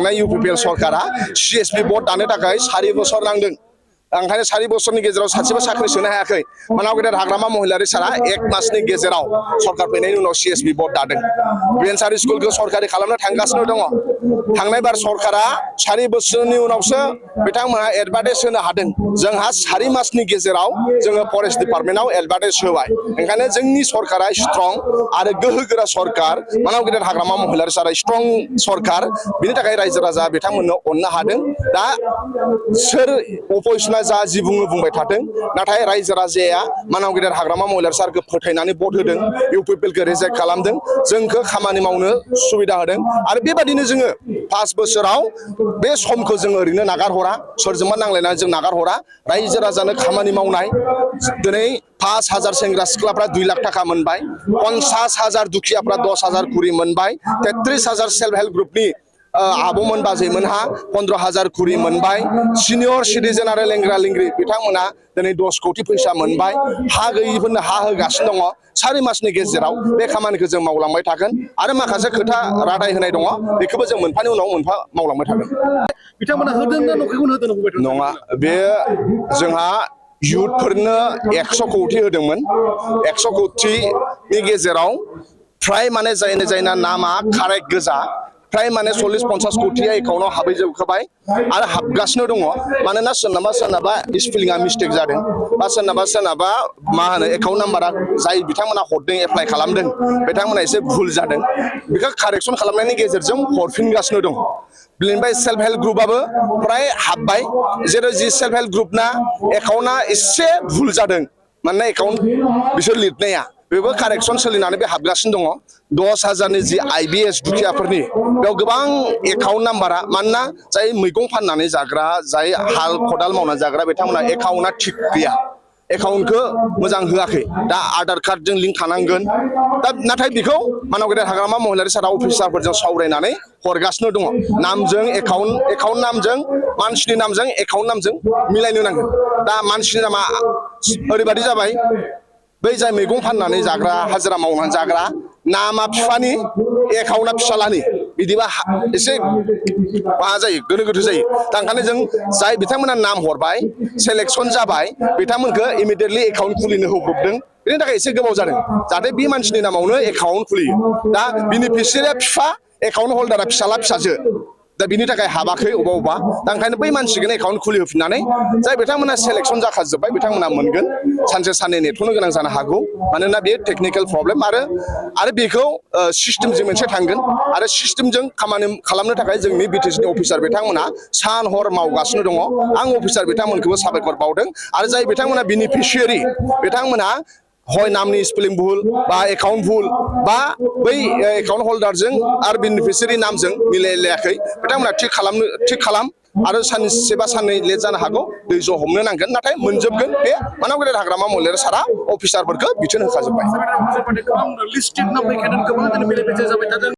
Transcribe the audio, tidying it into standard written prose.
थांनाय UPPL सरकारा CSP board दानो थाखाय 4 बोसोर नांदों ओंखायनो 4 बोसोरनि गेजेराव सासेबो साख्रि सोनो हायाखै मानाव गेदेर हाग्रामा महिलारि सारा 1 मासनि गेजेराव सरकार फैनायनि उनाव CSP बर्ड दादों बेनसारि स्कुलखौ सरकारि खालामनो थांगासिनो दङ थांनाय बार सरकारा 4 बोसोरनि उनावसो बिथांमोना एडभार्टाइज होनो हादों जोंहा 4 मासनि गेजेराव जोङो फरेस्ट डिपार्टमेन्टआव एडभार्टाइज होबाय ओंखायनो जोंनि सरकारा स्ट्रं आरो गोहोगोरा सरकार मानाव गेदेर हाग्रामा महिलारि सारा स्ट्रं सरकार बिनि थाखाय रायजो राजा बिथांमोननो अननो हादों दा सोर अपोजिसना जा जि बुंबाय थादों नाथाय रायजो राजाया मानाव गेदेर हाग्रामा महिलारि सारखौ फोथायनानै भट होदों UPPLखौ रिजेक्ट खालामदों जोंखौ खामानि मावनो सुबिदा होदों आरो बेबादिनो जोङो 5 बोसोराव बे समखौ जों ओरैनो नागार हरा सोरजोंबा नांलायनानै जों नागार हरा रायजो राजानो खामानि मावनाय दिनै 5,000 सेंग्रा सिख्लाफ्रा 2 लाख थाखा मोनबाय 50,000 दुखियाफ्रा 10,000 कुरि मोनबाय 33,000 सेल्फ हेल्प ग्रुपनि आबौमोन बाजैमोनहा 15,000 कुरि मोनबाय सिनियर सिटिजेन आरो लेंग्रा लेंग्रि बिथांमोना दिनै 10 कोटी फैसा मोनबाय हा गैयिफोरनो हा होगासिनो दङ 4 मासनि गेजेराव बे खामानिखौ जों मावलांबाय थागोन आरो माखासे खोथा रादाय होनाय दङ बेखौबो जों मोनफानि उनाव मोनफा मावलांबाय थागोन बिथांमोना होदोंना नखौनो होदों नङा बे जोंहा युथफोरनो 100 कोटी होदोंमोन 100 कोटीनि गेजेराव फ्राय माने जायना नामा कारेक्ट गोजा फ्राय माने 40-50 कोटीया एकाउन्टाव हाबैजोबखाबाय आरो हाबगासिनो दङ मानोना सोरनाबा स्पेलिंआ मिस्टेक जादों बा सोरनाबा मा होनो एकाउन्ट नाम्बारा जाय बिथांमोना हरदों एप्लाइ खालामदों बिथांमोना एसे भुल जादों बेखौ कारेक्सन खालामनायनि गेजेरजों हरफिनगासिनो दं बेनिफ्राय सेल्फ हेल्प ग्रुपआबो फ्राय हाबबाय जेरै जि सेल्फ हेल्प ग्रुपना एकाउन्टआ एसे भुल जादों मानोना एकाउन्ट बिसोर लिरनाया बेबो कारेक्सन सोलिनानै बे हाबगासिनो दङ 10,000नि जि IBS दुखियाफोरनि बेयाव गोबां एकाउन्ट नाम्बारा मानोना जाय मैगं फाननानै जाग्रा जाय हाल खदाल मावनानै जाग्रा बिथांमोना एकाउन्टआ थिग गैया एकाउन्टखौ मोजां होआखै दा आधार कार्डजों लिंक थानांगोन दा नाथाय बेखौ मानाव गेदेर हाग्रामा महिलारि सारा अफिसारफोरजों सावरायनानै हरगासिनो दङ नामजों एकाउन्ट नामजों मानसिनि नामजों एकाउन्ट नामजों मिलायनो नांगोन दा मानसिनि नामा ओरैबादि जाबाय बै जाय मैगं फाननानै जाग्रा हाजिरा मावनानै जाग्रा नामा बिफानि एकाउन्टआ फिसालानि बिदिबा एसे मा जायो गोनो गोथो जायो दा ओंखायनो जों जाय बिथांमोना नाम हरबाय सेलेक्सन जाबाय बिथांमोनखौ इमिडियेटलि एकाउन्ट खुलिनो होब्रबदों बेनि थाखाय एसे गोबाव जादों जाहाथे बे मानसिनि नामावनो एकाउन्ट खुलियो दा बेनिफिसियारिया बिफा एकाउन्ट हल्डारा फिसाला फिसाजो दा बिनि थाखाय हाबाखै अबा दा ओंखायनो बै मानसिखौनो एकाउन्ट खुलिहोफिननानै जाय बिथांमोना सेलेक्सन जाखाजोब्बाय बिथांमोना मोनगोन सानसे साननै नेथ'नो गोनां जानो हागौ मानोना बे टेकनिकेल प्रब्लेम आरो बेखौ सिस्टेमजों मोनसे थांगोन आरो सिस्टेमजों खामानि खालामनो थाखाय जोंनि BTCनि अफिसार बिथांमोना सान हर मावगासिनो दङ आं अफिसार बिथांमोनखौबो साबायखर बावदों आरो जाय बिथांमोना बेनिफिसियारि बिथांमोना हय नामनि स्पेलिं भुल बा एकाउन्ट भुल बा बै एकाउन्ट हल्डारजों आरो बेनिफिसियारि नामजों मिलायलायाखै बिथांमोना थिग खालाम आरो सानसे बा साननै लेट जानो हागौ दैज' हमनो नांगोन नाथाय मोनजोबगोन बे मानाव गेदेर हाग्रामा महिलारि सारा अफिसारफोरखौ बिथोन होखाजोब्बाय